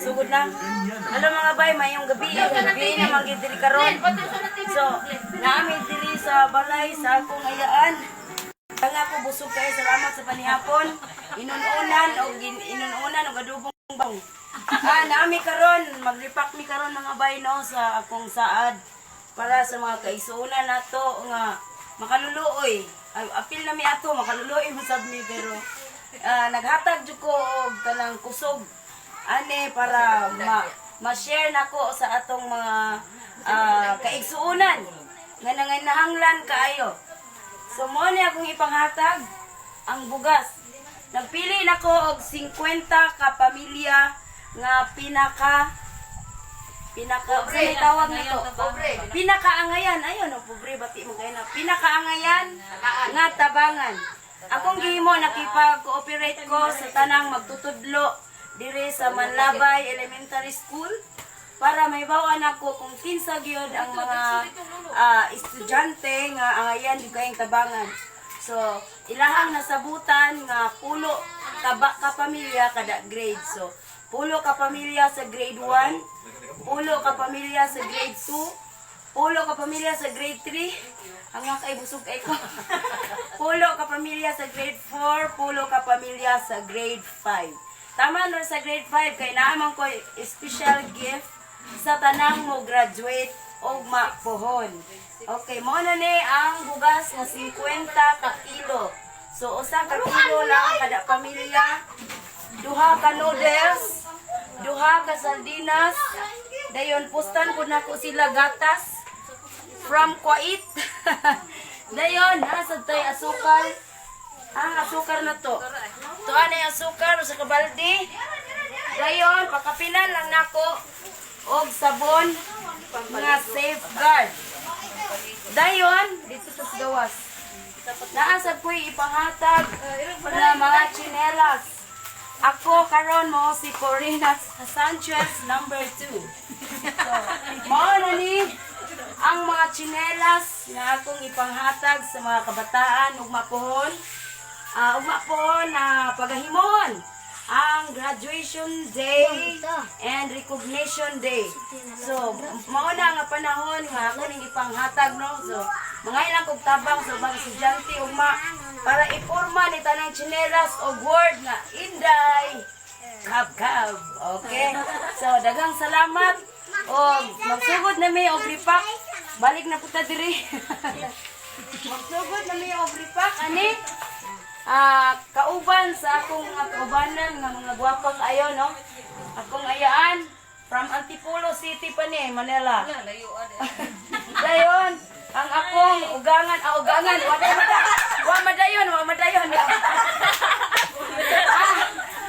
Sugod na. Hello, mga bay, maayong gabi. Gabi na man diri karon. So, naa mi diri sa balay sa akong ayaan. Ang ako busog kayo, salamat sa panihapon. Inununan og inununan og adobong bang. Naa mi karon, mag-repack mi karon, mga bay, no, sa akong saad para sa mga kaigsuonan nato nga makaluluoy. Ay, apil na mi ato makaluluoy masab mi, pero naghatag jud ko og kanang kusog ane para ma-share nako sa atong mga kaigsuonan nga nanginahanglan kaayo. So mo ni akong ipanghatag ang bugas. Nagpili nako og 50 ka pamilya nga pinaka pinaka, sa may tawag nito? Pinakaangayan. Ayon, oh, pobre bati mo kayo na. Pinakaangayan nga tabangan. Akong gihimo, nakipag-cooperate ko sa tanang magtutudlo dire sa Manlabay Elementary School para may bawaan ako kung kinsa gyud ang mga estudyante nga angayan di kayong tabangan. So, ilahang nasabutan nga pulo taba ka pamilya kada grade. So, pulo ka pamilya sa grade 1, pulo ka pamilya sa grade 2, pulo ka pamilya sa grade 3, ang kay busog kay ko. Pulo ka pamilya sa grade 4, pulo ka pamilya sa grade 5. Tama no sa grade 5 kay naaman ko special gift sa tanang mo graduate og mapuhon. Okay, mo na ni ang bugas nga 50 ka kilo. So usa ka kilo lang kada pamilya. Duha ka noodles, duha ka sardinas, dayon pustan ko nako sila gatas from Kuwait. Dayon, nasa tay asukal. Ang asukar na to. To ani asukar sa kabaldi. Dayon, pakapilan lang nako og sabon nga Safeguard. Dayon, dito sa gawas. Naa sad ko'y ipanghatag na mga tsinelas. Ako karon mo si Corina Sanchez number 2. So, mao na ni ang mga tsinelas na akong ipanghatag sa mga kabataan ug mapuhon. Ug mapuhon na pagahimon ang graduation day and recognition day. So, mao na nga panahon nga ako ning ipanghatag, no. So, mga ilang kog tabang sa ubang estudyante ugma para iporma ni tanang tsinelas og word nga "Inday Kab Kab". Okay? So, daghang salamat og magsugod na mi og repack. Balik na puta diri. Magsugod na mi og repack ani. Kauban sa akong mga kaubanan nga mga gwapa kaayo, no. Akong ayaan from Antipolo City pa ni Manila. Dayon, ang akong ugangan, ugangan, wa wa madayon, wa madayon.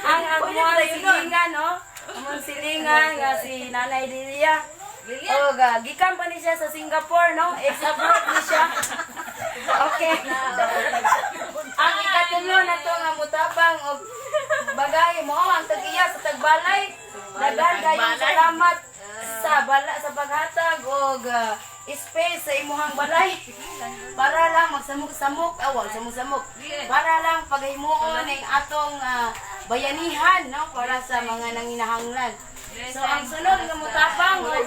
Ang akong silingan, no? Among silingan nga si Nanay Lilia. Og gikan pa ni siya sa Singapore, no? Ex-abroad ni siya. Okay. Ang ikatulo na to nga mutabang og bagay mo ang tag-iya sa tagbalay. Daghan kayong salamat sa bala sa paghatag og space sa imuhang balay para lang magsamok-samok, awag samok-samok, para lang paghimuon ang atong bayanihan, no, para sa mga nanginahanglan. So ang sunod nga mutabang og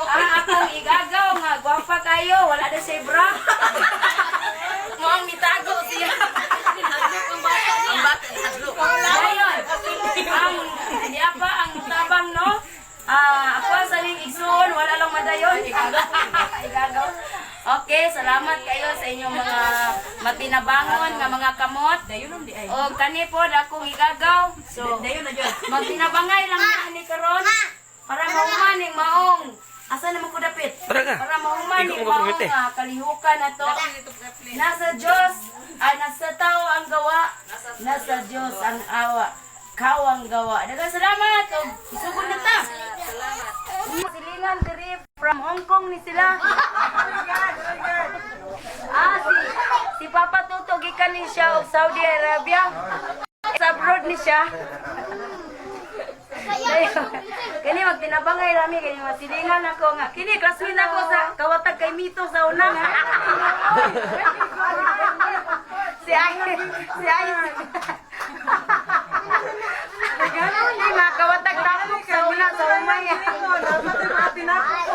ang akong igagaw nga gwapa kayo, wala na siya bra. Mo ang mitago siya. Ang bata hadlok. Dayon, ang di pa ang tabang, no? Ako ang saling igsoon, wala lang madayon. Igagaw. Okay, salamat kayo sa inyong mga matinabangon nga mga kamot. O kani po akong igagaw. So, magtinabangay lang na ni karon para mahuman ning maong. Asa naman ko dapit? Tara ka. Para mahuman Ikaw ning ang maong magpamite. Kalihukan na to. Nasa Diyos, ay nasa tao ang gawa, nasa Diyos ang awa. Kawang gawa. Daghang salamat. Og isugod na ta. Salamat. Silingan diri from Hong Kong ni sila. Si Papa Tuto gikan ni siya og Saudi Arabia. Sa abroad ni siya. Kini magtinabangay rami kini masilingan ako nga. Kini classmate ako sa kawatag kay Mito sa unang ha. Si Ay, si Ay. Hindi makawatag. Humay.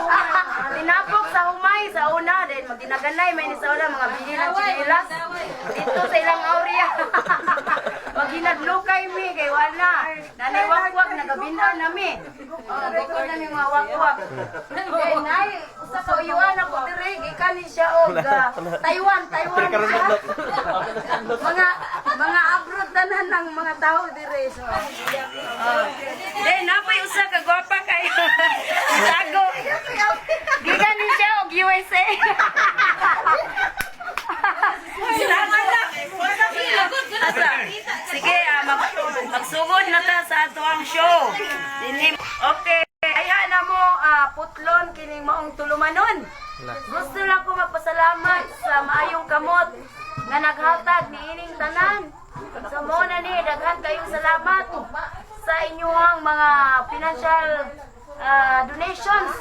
Tinapok sa humay sa una, then magdinaganay may ni sa una mga bili ng chinelas. Dito sa ilang aurea. Maghinadlokay mi kay wala. Nanay wakwak nagabinhan nami. Oh, bukod na mi mga wakwak. Then nay usa ka uyuan ako diri gikan ni siya og Taiwan, Taiwan siya. Mga abroad tanan ng mga tao dire so. Oh. Then napay usa ka gwapa kay Tago. Gikan ni siya og USA. Asa? Sige, magsugod na ta sa ato ang show. Dinhi. Okay. Aya na mo putlon kining maong tulumanon. Gusto lang ko magpasalamat sa maayong kamot nga naghatag niining tanan. So mo na ni daghan kayong salamat sa inyuhang mga financial donations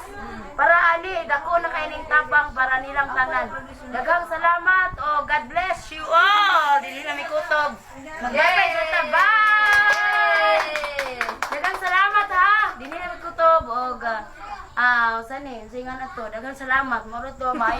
para ani dako na kaining tabang para nilang tanan. Daghang salamat o God bless you all. Dili na mi kutob. Magbabay sa ta. Bye. Daghang salamat ha. Dili na mi kutob og usa ni singan ato. Daghang salamat. Moro to maayo.